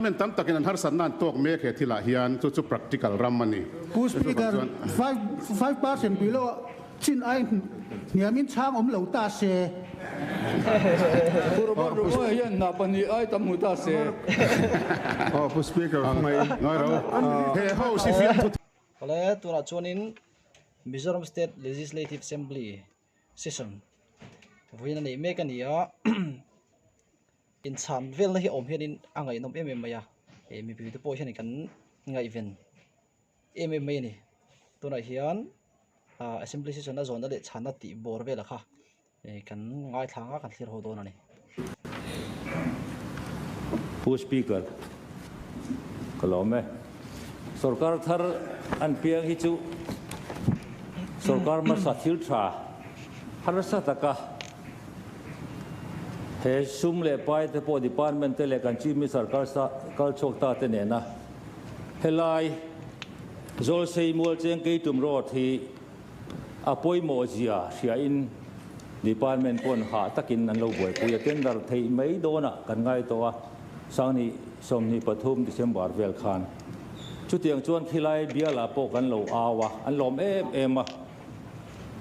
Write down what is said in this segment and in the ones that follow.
Men tam takin an harsatna an tawk mek he thilah hian, chu chu practical ram a ni. Pu Speaker, 5% below chin ai hniamin chhang awm lo ta se. Pu Robert Rumoia hian hna pahnih ai tam hmu ta se. Aw Pu Speaker, khawngaih. Ngai ro. He house hi fiamthu. Awle, tunah chuanin Mizoram State Legislative Assembly session vawiin a neih mek a ni a inchhan velna hi a awm hianin a ngaihnawm em em mai a ih mipui te pawh hian kan ngaihven em em mai a ni tunah hian ah assembly session a zawn na leh chhanna tih bawr velah kha ih kan ngaithla ang a kan thlir ho dawn a ni. Pu Speaker, ka lawm e. Sorkar thar an piang hi chu sorkar hmasa thil tha harsa taka he sum leh pai te pawh department te leh kan Chief Minister kal chhuak ta te nena helai Zawlsei Mualcheng Keitum Road hi A pawimawh zia hriain Department pawn hah takin an lo buaipui a, tender theih mai dawnah kan ngai tawh a, Sangni 23 December vel khan. Chutiang chuan khilai bialah pawh kan lo au a, an lawm em em a.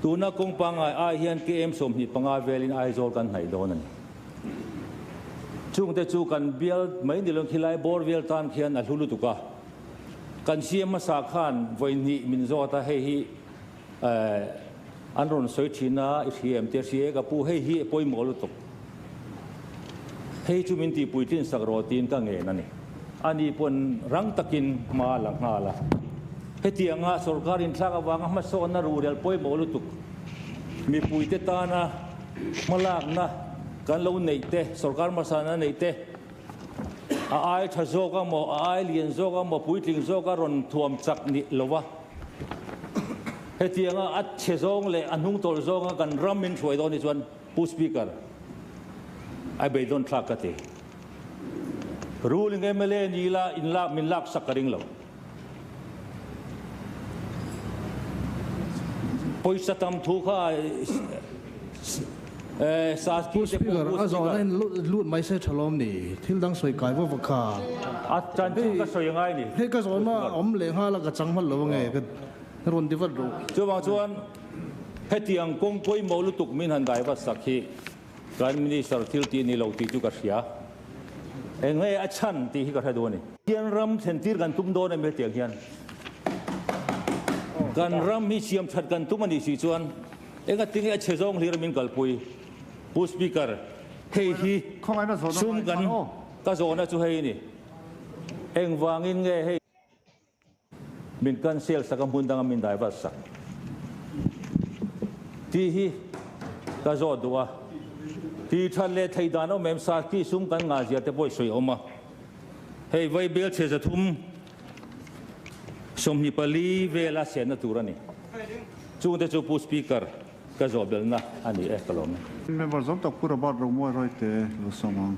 Tuna kawng pangngai ai hian KM 25 velin Aizawl kan hnaih dawn a ni. Chungte chu kan bial mai ni loin khilai bawr vel tan khian a hlu lutuk a. Kan siam hmasa khan vawi hnih min zawt a, hei hi an rawn sawi thin a, i hria em tia hria e ka pu, hei hi a pawimawh lutuk. Hei chu min tihpui tlin sak rawh tiin ka ngen a ni. Ani pawn rang takin hma a la nghal a. Hetianga sorkar inthlak avanga hmasawnna rurel pawimawh lutuk mipuite tana hmalakna kan lo neih te, sorkar hmasana neih te, A ai tha zawk a maw, a ai lian zawk a maw, puitling zawk a rawn thuam chak ni lo va. Hetianga a chhe zawng leh a hnung tawlh zawnga kan ram min hruai dawn hi chuan Pu Speaker, a beidawn thlak ka ti. Ruling mla ni ila in lak min lak sak ka ring lo. Pawisa tam thu kha Pu Speaker, a zawhna in lut mai se tha lawm ni? Thil dang sawi kai vak vak kha. A chanchin ka sawi angai ni. Hei ka zawhna awm leh nghal a, ka chang hman lo ange, ka rawn ti vat rawh. Chuvang chuan hetiang kawng pawimawh lutuk min han dai vat sak hi Prime Minister thil tih ni lo tih chu ka hria. Eng nge a chhan tih hi ka hre duh a ni. Hian ram thlen tir kan tum dawn em hetiang hian kan ram hi siam that kan tum a nih si chuan engatinge a chhe zawng hlir min kalpui Pu Speaker hei hi sum kan ka zawhna chu hei a ni engvangin nge hei Min cancel sak a hmun danga min divert sak tih hi ka zawt duh a, tih that leh theih dan awm em sa tih sum kan ngah zia te pawh i sawi awm a, hei vai bel chhe 324 vela senna tur a ni, chungte chu Pu Speaker ka zawh belhna a ni e ka lawm e. Member zawm tak Pu Robert Romuai Royte lo sawm ang.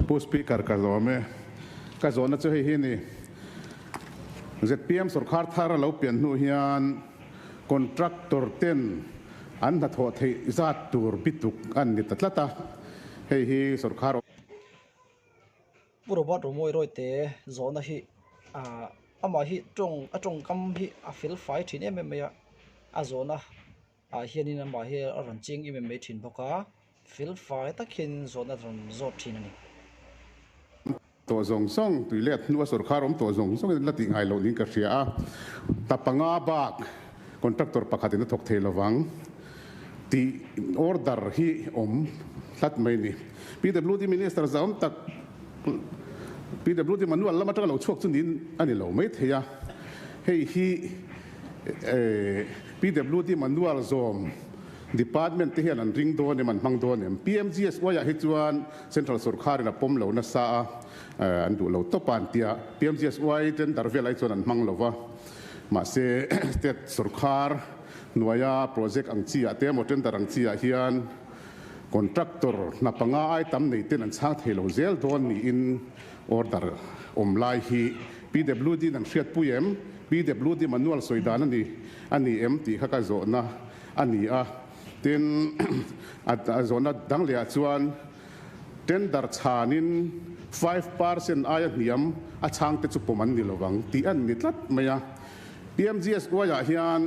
Pu Speaker ka zawm e. Ka zawhna chu hei hi a ni. Zpm sorkar thar a lo pian hnu hian contractor ten an hnathawh theih zat tur bituk an ni ta tlat a. Hei hi sorkar. Pu Robert Romawi Royte zawhna hi ah amah hi tawng a tawngkam hi a fel fai thin em em mai a, a zawhna ah hianin amah hi a rawn ching em em mai thin bawk a, fel fai tak hianin zawhna rawn zawt thin a ni. Tawh zawng zawng, tui let hnua sorkar awm tawh zawng zawngin la tih ngai loh niin ka hria a, ta panga bak contractor pakhatin a thawk thei lovang tih order hi awm tlat mai a ni. PWD Minister zahawm tak PWD manual lam atanga lo chhuak chu niin a ni lo mai thei a, hei hi PWD manual zawm department te hian an ring dawn em, an hmang dawn em? PMGSY ah hi chuan Central sorkharin a pawm lo nasa a, an duh lo tawp a an tia. PMGSY tender vel ai chuan an hmang lo va, mahse state sorkhar hnuaia project ang chi ah te emaw tender ang chi ah hian Contractor hna panga ai tam nei ten an chhang thei lo zel dawn niin order awm lai hi PWD in an hriatpui em? PWD manual sawi dan a ni a ni em tih kha ka zawhna a ni a. Tin, a zawhna dang lehah chuan Tender chhanin 5% aia hniam a chhangte chu pawm an ni lovang tih an ni tlat mai a. PMGSY-ah hian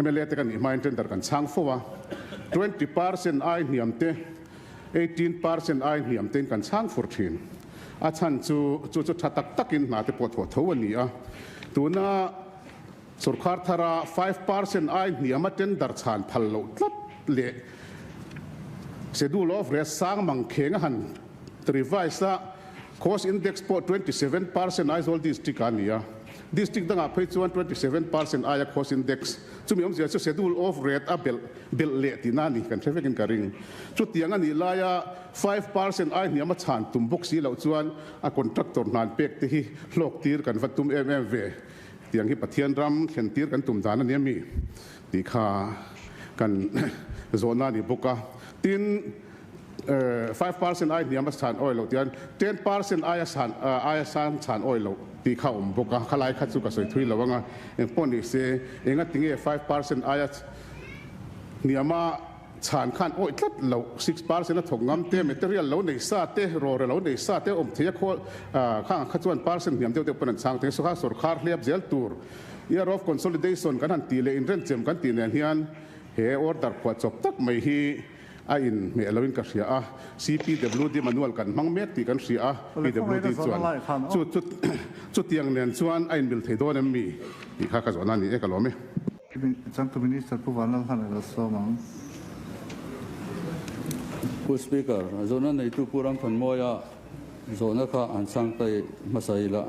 mla te kan nih hmain tender kan chhang fo a, 20% ai hniam te, 18% ai hniam tein kan chhang fur thin. A chhan chu chu chu tha tak takin hna te pawh thawh tho a ni a. Tuna sorkar thara 5% ai hniama tender chhan phal loh tlat leh schedule of rate sang mang kheng a han revise a, Cost index pawh 27% Aizawl district ah a ni a, district dangah phei chuan 27% aia cost index chumi awmzia chu schedule of rate a belh belh leh tihna a ni kan hre vekin ka ring. Chutiang a nih laia 5% ai hniam a chhan tum bawk si loh chuan a contractor hnan pek te hi hlawk tir kan va tum em em ve. Tiang hi Pathian ram thlen tir kan tum dan a ni a mi tih kha kan zawhna a ni bawk a. Tin, 5% ai hniam a chhan awi loh tian 10% aia san aia sang chhan awi loh tih kha a awm bawk a, khalai kha chu ka sawi thui lo ang a, engpawh ni se enga tinge 5% aia hniam a chhan khan awi tlat loh 6% a thawk ngam te material lo nei sa te rawre lo nei sa te awm thei a khawl khang kha chuan percent hniam deuh deuh pawn an chhang thei a, sawkha sawrkhar hliap zel tur year of consolidation kan han tih leh inrenchem kan tih nen hian he order phuahchawp tak mai hi A inhmeh loin ka hria a, CPWD manual kan hmang mek tih kan hria a, PWD chuan chu chu chutiang nen chuan a inmil thei dawn em mi tih kha ka zawhna a ni e ka lawm e. Changtu Minister Pu Vanlalhana lo sawm ang. Pu Speaker, zawhna neitu Pu Ramthanmawia zawhna kha an chhang ta hmasa ila.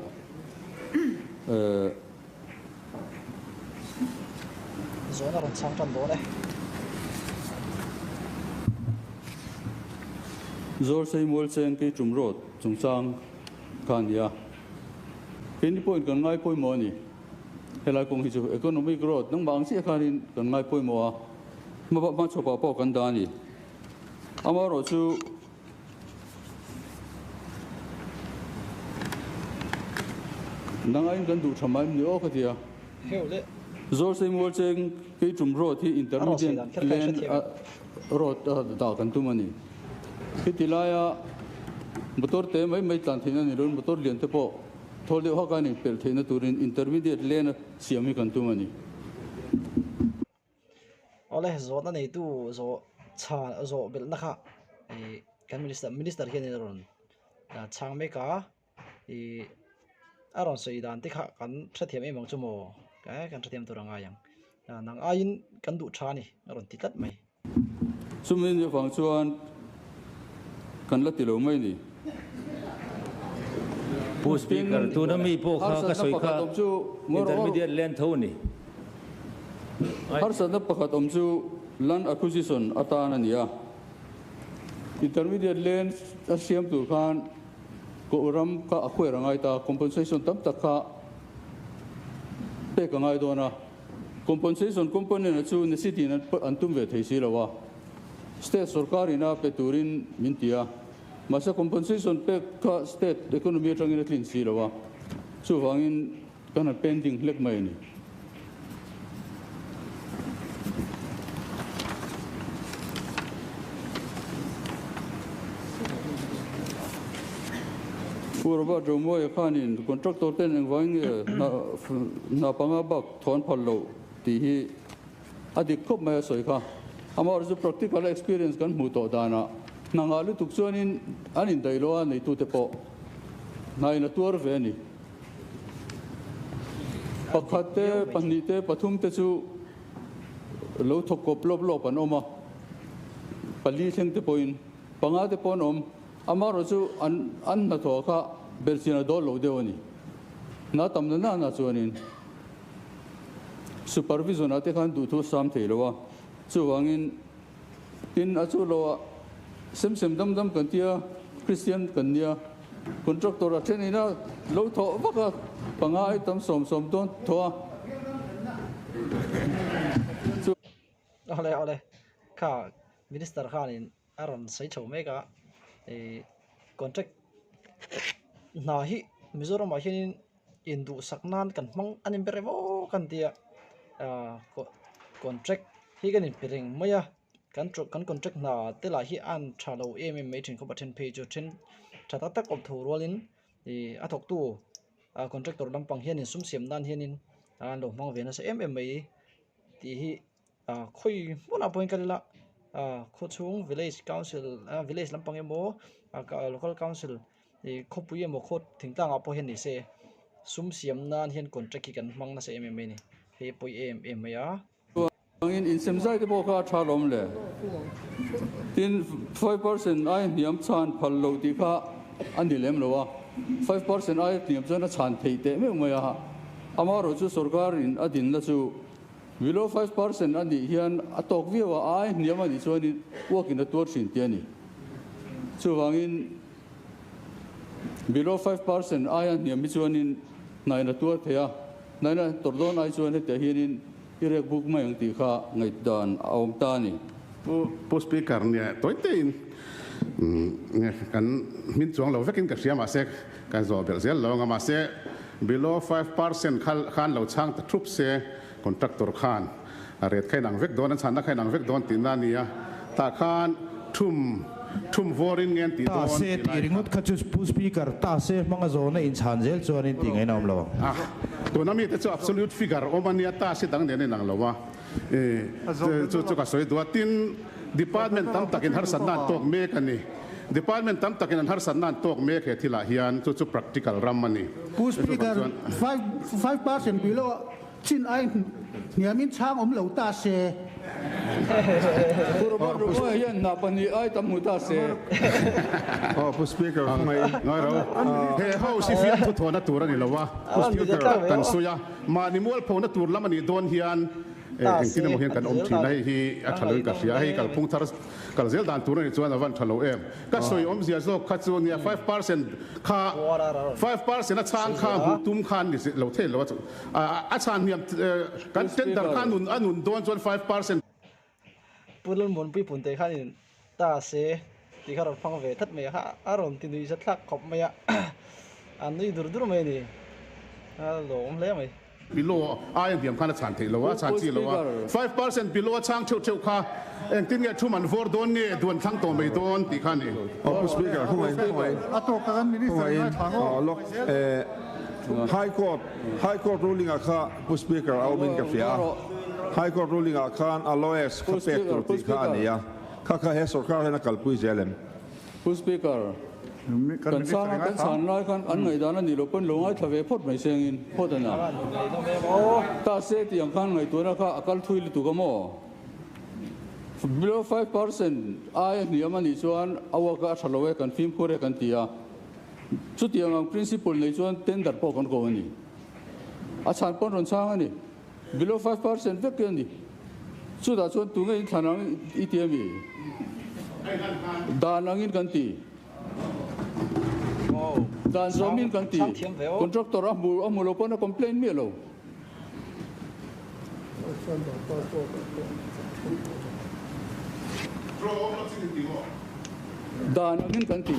Zawhna rawn chhang tan dawn e. Zawlsei Mualcheng Keitum Road chungchang kha a ni a, keini pawhin kan ngai pawimawh a ni. Helai kawng hi chu Economic Road nangmah ang chiah khanin kan ngai pawimawh a, hmachhawpah pawh kan dah a ni. Amaherawhchu. Nang aiin kan duh tha mai ni aw ka ti a. Zawlsei Mualcheng Keitum Road hi intermediate lane road a dah kan tum a ni. Heti laia motor te mai mai tlan theihna ni loin motor lian te pawh thawl deuh hak a ni pelh theihna turin intermediate lane a siam hi kan tum a ni. Awle zawhna neitu zawh chha zawh belhna kha ih kan minister minister hianin a rawn chhang mek a ih a rawn sawi dan te kha kan hrethiam em ang chu maw eh kan hrethiam tur a ngai ang nang aiin kan duh tha a ni a rawn ti tlat mai. Chumi ni avang chuan kan la ti lo mai ni. Pu Speaker, tuna mi pawh kha ka sawi kha intermediate land tho a ni. Harsatna pakhat awm chu land acquisition atan a ni a. Intermediate land a siam tur khan Kohram kha a khuair a ngai ta, compensation tam tak kha pek a ngai dawn a. Compensation component a chu Necity in an tum ve thei si lo a, State sorkar ina pe turin min ti a, mahse compensation pek kha state economy atangin a tlin si lo a, chuvangin kan han pending hlek mai a ni. Pu Robert Romawia khanin contractor ten engvangin nge hna panga bak thawn phal loh tih hi a dik khawp mai a sawi kha. Amaherawhchu chu practical experience kan hmuh tawh danah hna ngah lutuk chuanin an indaih lo a, neitute pawh hnain a tuar ve a ni. Pakhat te, pahnih te, pathum te chu lo thawk kawp lawp lawp an awm a, pali thleng te pawhin panga te pawh an awm. Amaherawhchu an an hnathawh kha belhchian a dawl lo deuh a ni. Hna tam na nana chuanin supervision ah te khan duhthu a sam thei lo a, chuvangin tin a chu lo ah sem sem dam dam kan tia Christian kan nia contractor a then ina lo thawh vak a panga ai tam sawm sawm dawn thawh a. Awle awle kha minister khanin a rawn sawi chho mek a ih contract hna hi Mizoram ah hianin induhsak nan kan hmang a ni ber emaw kan ti a ah contract hi kan inpe reng mai a. Kan kan contract hna te lah hi an tha lo em em mai thin khawp a then phei chu then tha tak tak awm tho rualin ih a thawktu ah contractor lampang hianin sum siam nan hianin an lo hmang ve nasa em em mai tih hi ah khawi hmunah pawhin kal ila ah khawchhung village council ah village lampang emaw ah local council ih khawpui emaw khaw thingtlang ah pawh hian ni se sum siam nan hian contract hi kan hmang nasa em em mai a ni hei a pawi em em mai a. Chuvangin insem zai te pawh kha a tha lawm le. Tin, 5% ai hniam chhan phal lo tih kha a ni lem lo a, 5% ai hniam chuan a chhan theih teh meuh mai a. Amaherawhchu chu sorkarin a dinna chu below 5% a nih hian a tawk viau a, a ai hniam a nih chuanin uakin a tuar thin tih a ni. Chuvangin below 5% aia hniam hi chuanin hnain a tuar thei a, hnain a tawrh dawn ai chuan hetiah hianin I rek buk mai ang tih kha ngaihdan a awm ta a ni. Pu Speaker nia tawi tein kan hmin chuang lo vekin ka hria mahse kan zawh belh zel lo anga mahse below 5% khan lo chhang ta thup se contractor khan a ret kha inang vek dawn an chhanna kha inang vek dawn tihna a nia tah khan thum thum vawrin nge an tih Ta dawn se tih tih lai kha. ringawt kha chu Pu Speaker, ta se hmanga zawhna inchhan zel chuanin tih ngaihna awm lo ang. A, tuna mite chu absolute figure awm a nia, ta se dang nen a inang lo a, chu chu ka sawi duh a. Tin, department tam takin harsatna an tawk mek a ni. Department tam takin an harsatna an tawk mek he thilah hian, chu chu practical ram a ni. Pu Speaker, 5% below Chin ai hniamin chhang awm lo ta se. Pu Robert Rumoa hian hna pahnih ai tam hmu ta se. Aw Pu Speaker hmangaih. Ngai ro. He house hi fiamthu thawhna tur a ni lo a, Pu Speaker kan sawi a, mahni mualphona tur lam a nih dawn hian engtin emaw hian kan awm thin a, hei hi a tha loin ka hria a, hei kalphung thar kal zel dan tur a nih chuan a van tha lo em. Ka sawi awmzia zawk kha chu nia 5% kha 5% a chhang kha hmuh tum khan ni lo thei lo a. A chhan hniam kan tender kha nun a nun dawn chuan 5%. Pu Lalmuanpui Punte khanin ta se tih kha rawn hmang ve that mai a kha a rawn ti nui zat thlak khawp mai a, a nui dur dur mai a ni, a lawm hle mai. Below aia hniam khan a chhan theih lo a, a chhan chi lo a, 5% below a chhang theuh theuh kha engtin nge thu man vawr dawn nge duan thlang tawh mai dawn tih kha a ni. Pu Speaker, khawngaihin, khawngaihin, khawngaihin, lawk eh. High Court, High Court ruling ah kha Pu Speaker a awmin ka hria a, High Court ruling ah khan a lowest kha pek tur tih kha a ni a, kha kha he sorkar hian a kalpui zel em? Pu Speaker, kan chhang a, kan chhan lai khan an ngaihdan a nih loh pawn lo ngaithla ve phawt mai sengin phawt a na. Ta se tih ang khan ngaihtuahna kha a kal thui lutuk a maw? Below 5% aia hniam a nih chuan a work a tha lo e, kan fimkhur e kan ti a. Chutiang ang principle nei chuan tender pawh kan ko a ni. A chhan pawn rawn chhang a ni. Below 5% vek a ni. Chutah chuan tunge in thlan ang i ti a mi? Dan angin kan ti. Dan zawmin kan ti. Contractor a hmu a hmu lo pawn a complain miah lo. Dan angin kan ti.